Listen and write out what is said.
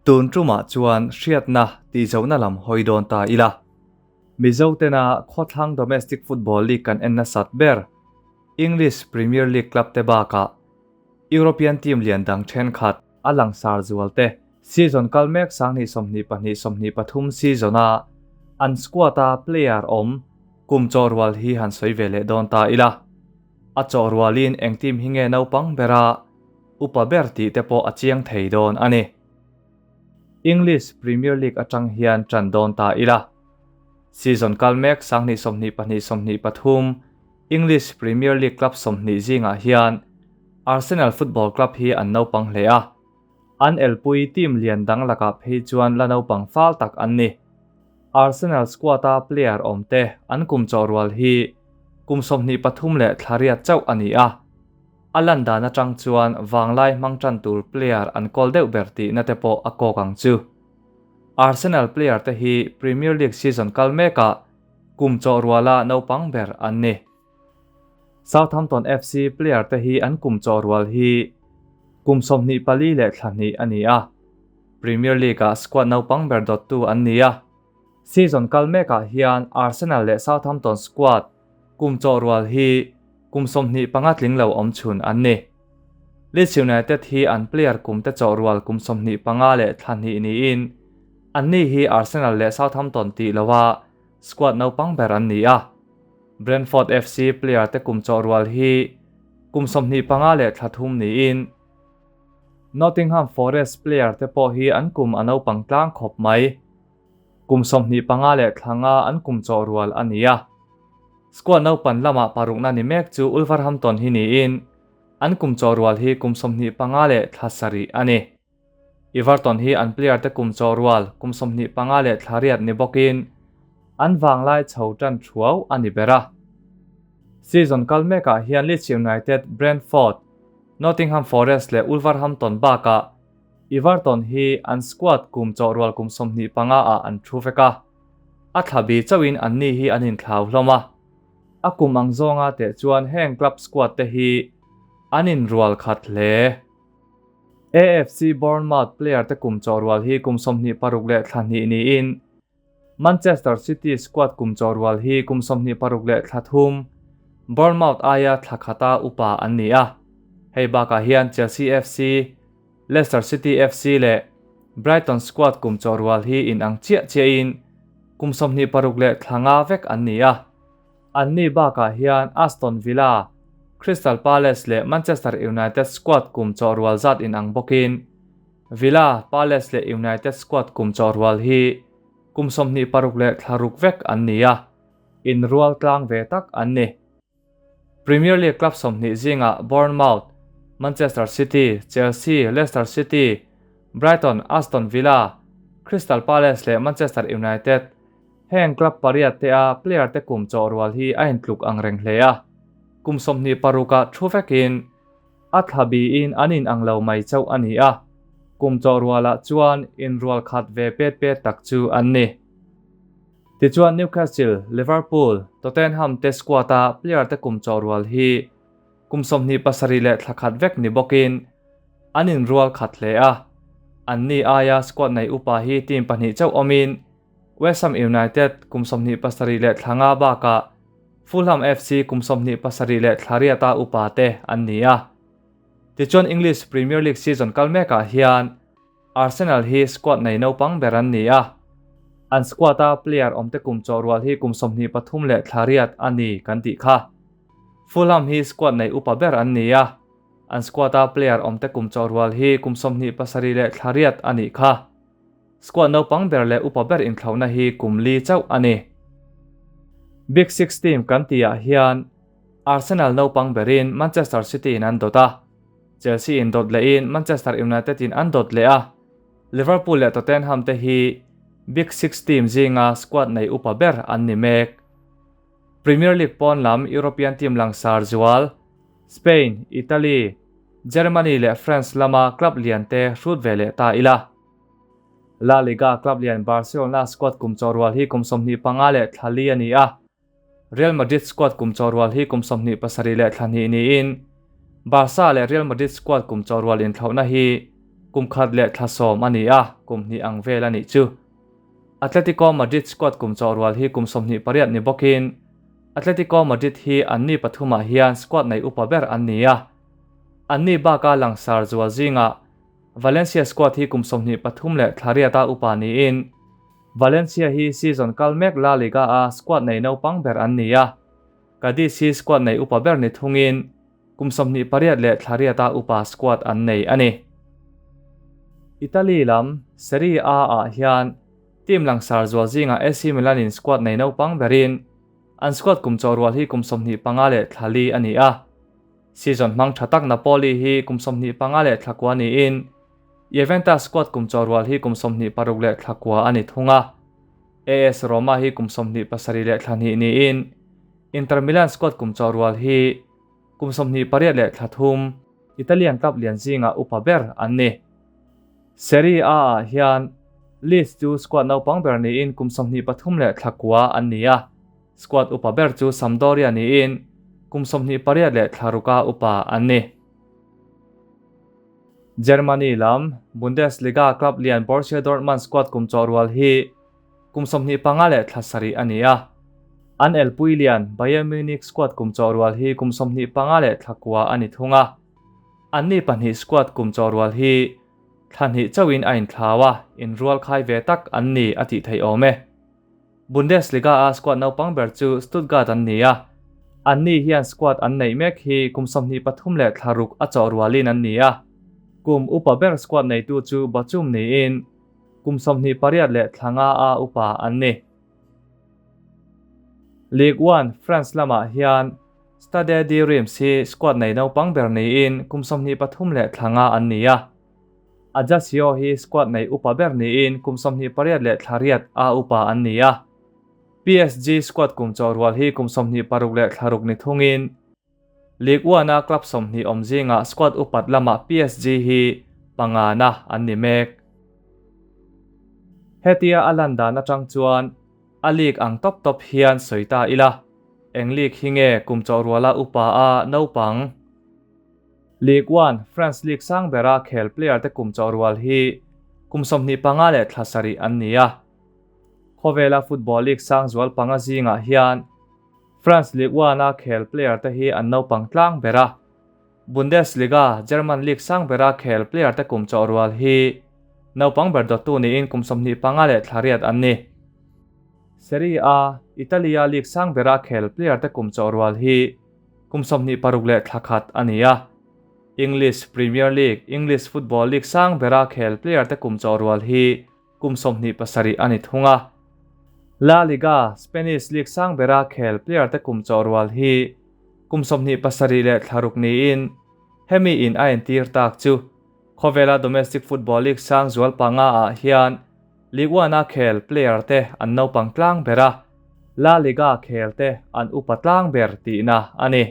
Tun tumah chuan hriatna tihzauhna lam hawi dawn ta ila. Mizo tena khawthlang domestic football league kan en nasat ber English Premier League club te bakah European team lian dang thenkhat a langsar zual te season kal mek 2022 23 season a an squad a player awm kum chaw rual hi han sawi ve leh dawn ta ila. A chaw rualin eng team hi nge naupang bera upa ber tih te pawh a chiang thei dawn a ni. English Premier League atang hian tan dawn ta ila. Season kal mek 2022 23 English Premier League club 20 zingah hian Arsenal Football Club hi an naupang hle a. An elpui team lian dang lakah phei chuan la naupang fal tak an ni. Arsenal squad a player awm te an kum chaw rual hi kum 23 leh thla riat chauh a ni a. A lan dan atang chuan wanglai hmang tan tur player an kawl deuh ber tih na te pawh a kawk ang chu. Arsenal player te hi Premier League season kal mekah kum chaw ruala naupang ber an ni. Southampton FC player te hi an kum chaw rual hi kum 24 leh thla hnih a ni a. Premier League a squad naupang ber dot tu an ni a. Season kal mekah hian Arsenal leh Southampton squad kum chaw rual hi kum 25 tling lo awm chhun an ni. Leeds United hi an player kum te chaw rual kum 25 leh thla hnih niin an ni hi Arsenal leh Southampton tih lowa squad naupang ber an ni a. Brentford FC player te kum chaw rual hi kum 25 leh thla thum niin Nottingham Forest player te pawh hi an kum a naupang tlang khawp mai. Kum 25 leh thla nga an kum chaw rual a ni a. Squad naupan lamah parukna ni mek chu Wolverhampton hi niin an kum chaw rual hi kum 25 leh thla sarih a ni. Everton hi an player te kum chaw rual kum 25 leh thla riat ni bawkin an wanglai chho tan thuau a ni ber a. Season kal mekah hian Leeds United, Brentford, Nottingham Forest leh Wolverhampton bakah Everton hi an squad kum chaw rual kum 25 ah an thu vek a. A thlabi chauhin an ni hi an inthlau hlawm a. A kum ang zawnga te chuan heng club squad te hi an inrual khat hle. AFC Bournemouth player te kum chaw rual hi kum 26 leh thla hnih niin Manchester City squad kum chaw rual hi kum 26 leh thla thum Bournemouth aia thla khata upa an ni a. Hei bakah hian Chelsea FC, Leicester City FC leh Brighton squad kum chaw rual hi in ang chiah chiahin kum 26 leh thla nga vek an ni a. An ni bakah hian Aston Villa, Crystal Palace leh Manchester United squad kum chaw rual zat in ang bawkin Villa, Palace leh United squad kum chaw rual hi kum 26 leh thla ruk vek an ni a. In rual tlang ve tak an ni. Premier League club 20 zingah Bournemouth, Manchester City, Chelsea, Leicester City, Brighton, Aston Villa, Crystal Palace leh Manchester United heng club pariat te a player te kum chaw rual hi a intluk ang reng hle a. Kum 26 ah thu vekin a thlabi in an in ang lo mai chauh a ni a. Kum chaw rualah chuan in rual khat ve pet pet tak chu an ni. Tichuan Newcastle, Liverpool, Tottenham te squad a player te kum chaw rual hi kum 27 leh thla khat vek ni bawkin an in rual khat hle a. An ni aia squad nei upa hi team pahnih chauh awmin West Ham United kum 27 leh thla nga bakah Fulham FC kum 27 leh thla riata upa te an ni a. Tichuan English Premier League season kal mekah hian Arsenal hi squad nei naupang ber an ni a. An squad a player awm te kum chaw rual hi kum 23 leh thla riat a ni kan tih kha. Fulham hi squad nei upa ber an ni a. An squad a player awm te kum chaw rual hi kum 27 leh thla riat a ni kha. Squad naupang ber leh upa ber inthlauhna hi kum li chauh a ni. Big Six team kan tihah hian Arsenal naupang berin Manchester City in an dot a. Chelsea in dot leh in Manchester United in an dot leh a. Liverpool leh Tottenham te hi Big Six team zinga squad nei upa ber an ni mek. Premier League pawn lam European team langsar zual Spain, Italy, Germany leh France lama club lian te hrut ve leh ta ila. La Liga club lian Barcelona squad kum chaw rual hi kum 25 leh thla li a ni a. Real Madrid squad kum chaw rual hi kum 27 leh thla hnih niin Barca leh Real Madrid squad kum chaw rual inthlauhna hi Kum khat leh thla sawm a ni a, kum hnih ang vel a nih chu. Atletico Madrid squad kum chawh rual hi kum 28 ni bawkin Atletico Madrid hi anni pathumah hian squad nei upa ber an ni a. Anni baka langsar zual zingah Valencia squad hi kum 23 leh thla riata upa niin Valencia hi season kal mek La Liga-a squad nei naupang ber an ni a. Cadiz hi squad nei upa ber ni thungin kum 28 leh thla riata upa squad an nei a ni. Italy lam Serie A ah hian team langsar zual zingah AC Milan in squad nei naupang berin an squad kum chawh rual hi kum 25 leh thla li a ni a. Season hmang tha tak Napoli hi kum 25 leh thla kua niin Juventus squad kum chawh rual hi kum 26 leh thla kua a ni thung a. AS Roma hi kum 27 leh thla hnih niin Inter Milan squad kum chawh rual hi kum 28 leh thla thum Italian club lian zingah upa ber an ni. Serie A ah hian Leeds chu squad naupang ber niin kum 23 leh thla kua an ni a. Squad upa ber chu Sampdoria niin kum 28 leh thla ruka upa an ni. Germany lam Bundesliga club lian Borussia Dortmund squad kum chawh rual hi kum 25 leh thla sarih a ni a. An elpui lian Bayern Munich squad kum chawh rual hi kum 25 leh thla kua a ni thung a. Anni pahnih squad kum chawh rual hi thla hnih chauhin a inthlau a, inrual khai ve tak an ni a tih theih awm e. Bundesliga-a squad naupang ber chu Stuttgart an ni a, anni hian squad an neih mek hi kum 23 leh thla ruk a chawh rualin an ni a. Kum upa ber squad neitu chu Bochum niin kum 28 leh thla nga a upa an ni. Ligue 1 France lamah hian Stade de Reims hi squad nei naupang ber niin kum 23 leh thla nga an ni a. Ajaccio hi squad nei upa ber niin kum 28 leh thla riat a upa an ni a. PSG squad kum chawh rual hi kum 26 leh thla ruk ni thungin Ligue 1-a club 20 awm zingah squad upat lamah PSG hi pangana an ni mek. Hetia a lan dan atang chuan a league ang tawp tawp hian sawi ta ila. Eng league hi nge kum chawh ruala upa a naupang? Ligue 1, France league sang bera khel player te kum chawh rual hi kum 25 leh thla sarih an ni a. Khawvela football league sang zual panga zingah hian France Ligue 1-a khel player te hi an naupang tlang bera. Bundesliga, German league sang bera khel player te kum chawh rual hi naupang ber dawttu niin kum 25 leh thla riat an ni. Serie A, Italia league sang bera khel player te kum chawh rual hi kum 26 leh thla khat a ni a. English Premier League, English football league sang bera khel player te kum chawh rual hi kum 27 a ni thung a. La Liga, Spanish league sang bera khel player te kum chawh rual hi kum 27 leh thla ruk niin hemi in a entir tak chu khawvela domestic football league sang zual panga ah hian Ligue 1-a khel player te an naupang tlang bera, La Liga khel te an upa tlang ber tihna a ni.